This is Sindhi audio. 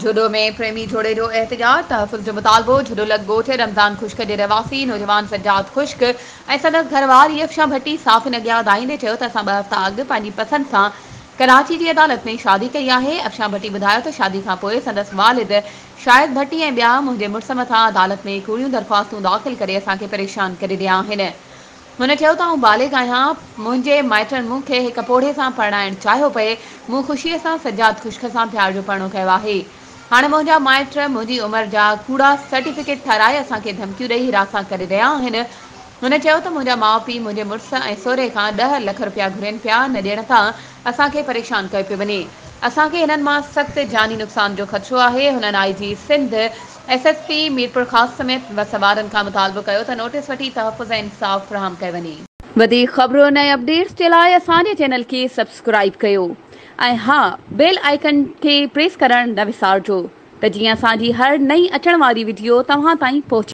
جهڏو ۾ پريمي جوڙي جو احتجاج، تحفظ جو مطالبو، جهڏو لڳ ڳوٺ رمضان خشڪ جي رهواسي نوجوان سجاد خشڪ ۽ سندس گهرواري افشان ڀٽي صحافين اڳيان دانهيندي چيو ته اسان ٻه هفتا اڳ پنهنجي پسند سان ڪراچي جي عدالت ۾ شادي ڪئي آهي، افشان ڀٽي ٻڌايو ته شادي کانپوء سندس والد شاهد ڀٽي ۽ ٻيا منهنجي مڙس مٿان عدالت ۾ ڪوڙيون درخواستون داخل ڪري اسان کي پريشان ڪري رهيا آهن. هن چيو ته آئون بالغ آهيان، منهنجي مائٽن مون کي هڪ پوڙهي سان پرڻائڻ چاهيو پئي، مون خوشيء سان سجاد خشڪ سان پيار جو پرڻو ڪيو آهي. هاڻي منهنجا مائٽ منهنجي عمر جا ڪوڙا سرٽيفڪيٽ ٺهرائي اسان کي ڌمڪيون ڏئي هراسان ڪري رهيا آهن. هن چيو ته منهنجا ماء پيء منهنجي مڙس ۽ سهري کان ڏهه لک رپيا گهرين پيا، نه ڏيڻ تان اسان کي پريشان ڪيو پيو وڃي. اسان کي هنن مان سخت جاني نقصان جو خدشو آهي. هنن I G Sindh, S S P Mirpurkhas سميت وس وارن کان مطالبو ڪيو ته نوٽيس وٺي تحفظ ۽ انصاف فراهم ڪيو وڃي. وڌيڪ خبرن ۽ اپڊيٽس جي لاء اسان جي چينل کي سبسڪرائيب ڪيو ۽ ها بيل آئيڪن کي پريس ڪرڻ نه وسارجو ته جيئن اسان جي هر نئين اچڻ واري وڊيو توهان تائين پهچي.